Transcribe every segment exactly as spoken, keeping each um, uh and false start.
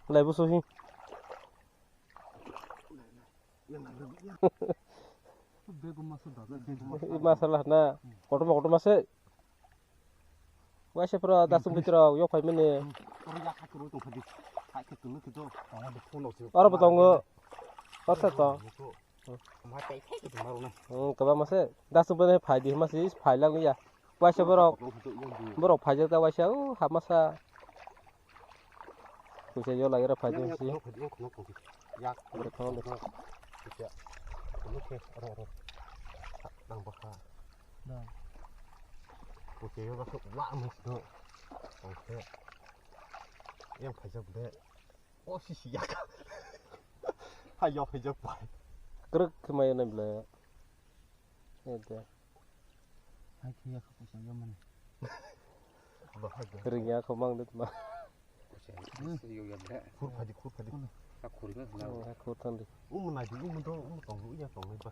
Lai busu hi. Masalah na. Kotorma kotorma se. Waisa pura dasung bitra yo phai mani. Oro bo tongo. Oro sa to. Hmm, kaba mase dasung bini phai di mase phai lang ya. Waisa borok. Borok phai jak ta waisa u hap masa. Kusa yo lagi ra phai di mase. Yak. Oro thang de. Kusa. Oro oro. Nang bakha. Kusa yo bakha wa mase do. Oke. Yang phai jak de. O sisi yak. Hai yok hai yok pai. Krek kemai nai bla. Ede. Hai khe yak ko sa yo mani. Ring ya ko mang det ma. Khur phadi khur phadi. Khur thandi. Um nai di um to um tong ya tong nai ba.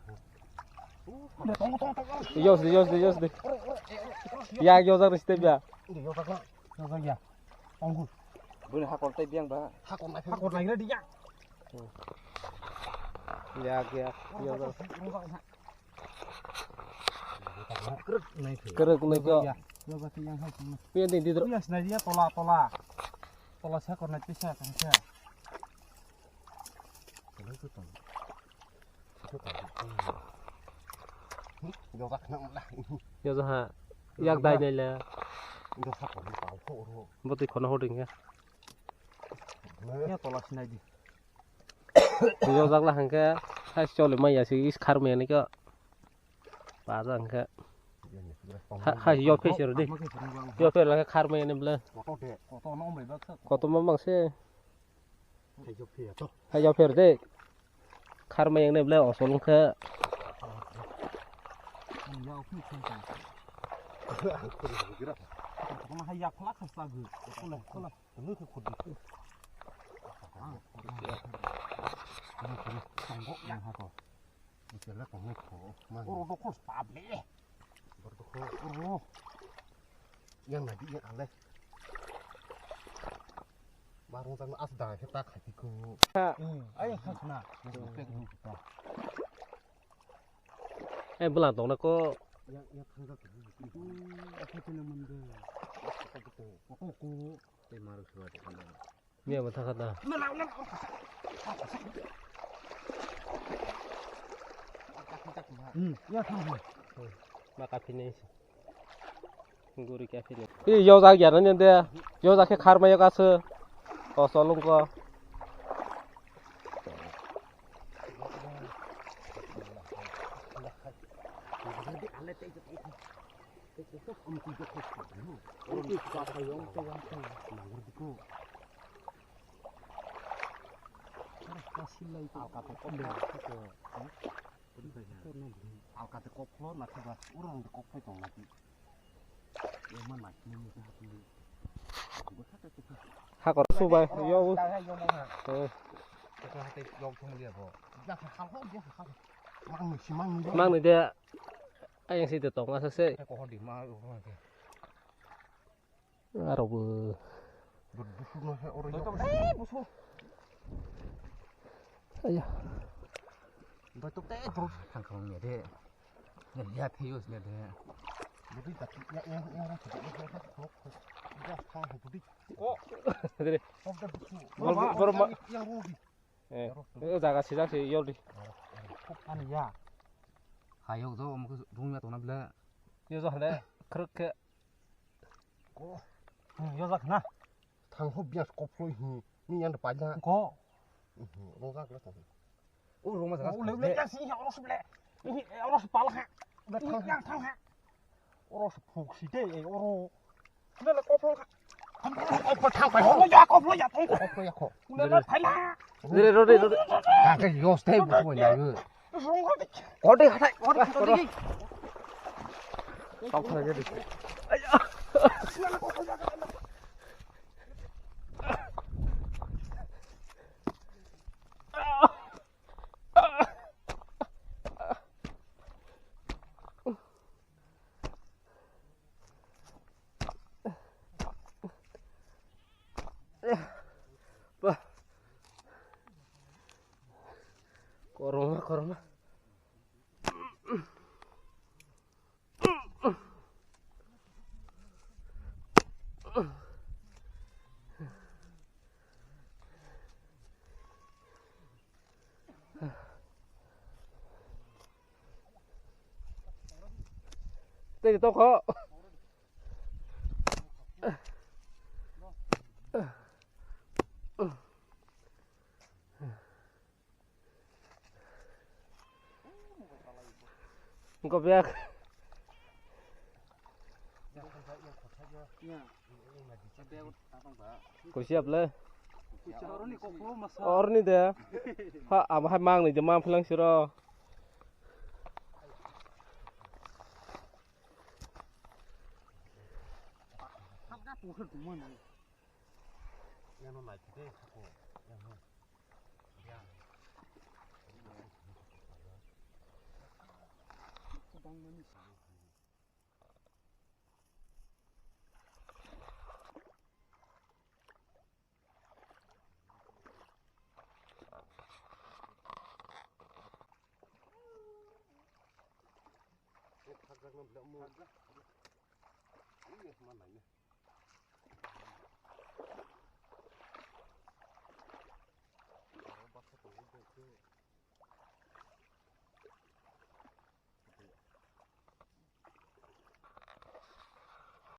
Yos de yos de yos de. Ya yos ar step ya. Yo ya. Anggur. Bini hakor tei biang ba. Hakor nai hakor nai di ya. Ya ya. Yos ar. Kerek nai ko. Yo ba ti yang hai. Pian ding di dro. Ya snai dia tola tola. Tola sa kor nai pisa kan sa. Yo ha. Yak dai nai le. Bo twi khono hoding ya. Ya tola sinai di. Yo jak la hangke. Hai chole mai ya si is khar mai ni ko. Pa ja hangke. Ha yo phe sero di. Yo phe la khar mai ni ble. Koto no mai bak sa. Koto ma bang se. Hai yo pher de. Khar mai yang ne ble osol wngkha. Oro dokol stable. Oro. Yang nadi yang ale. Barung tang as da khe ta khai ko. Ai khasna. Eh bwla tongna ko. Yang yang thang jak. Aku kena mende. Aku ko. Tei maru suwa de. Miya bo thakha ta. Hmm, ya thang. Ma kaphini. Guri kaphini. I yojak ya nani de. Yojak khe kharmai yok asu. O solung ko. Alkate koklo na khe ba oro rong kok phai tong na ki. Hakor subai yo. Mang ni de. Ayang si de tong asa se. Aro bo. Aya. Thang kong ni de. Ya phe yo sne de. Budi tak ya ya ya. Bor bor ma. Eh, o jaga sijak se yol di. Ani ya. Hayok jo omkhe rungya tongna bile. Yo jo hale khrek khe. Ko. Hmm, yo jak na. Thang ho bias koploi hi. Ni yan paja. Ko. Rojak le tong. O roma jaga. O le le ya si ya oro suble. Ni oro su pal ha. Le thang ha. Thang ha. Oro su phuk si de oro. Nela koplo ka. Koplo thang pai. Koplo ya, koplo ya, tong. Koplo ya ko. Nela thai la. Re, re, re, re. Ka ke yos te bu ko ya yo. Rong ko de. Ko de hatai, ko de, ko de. Tong thang ge de. Ai ya. Tokho. Engko bag. Kusiap le. Orni de. Ha, abo hai mang ni de, mang philang siro.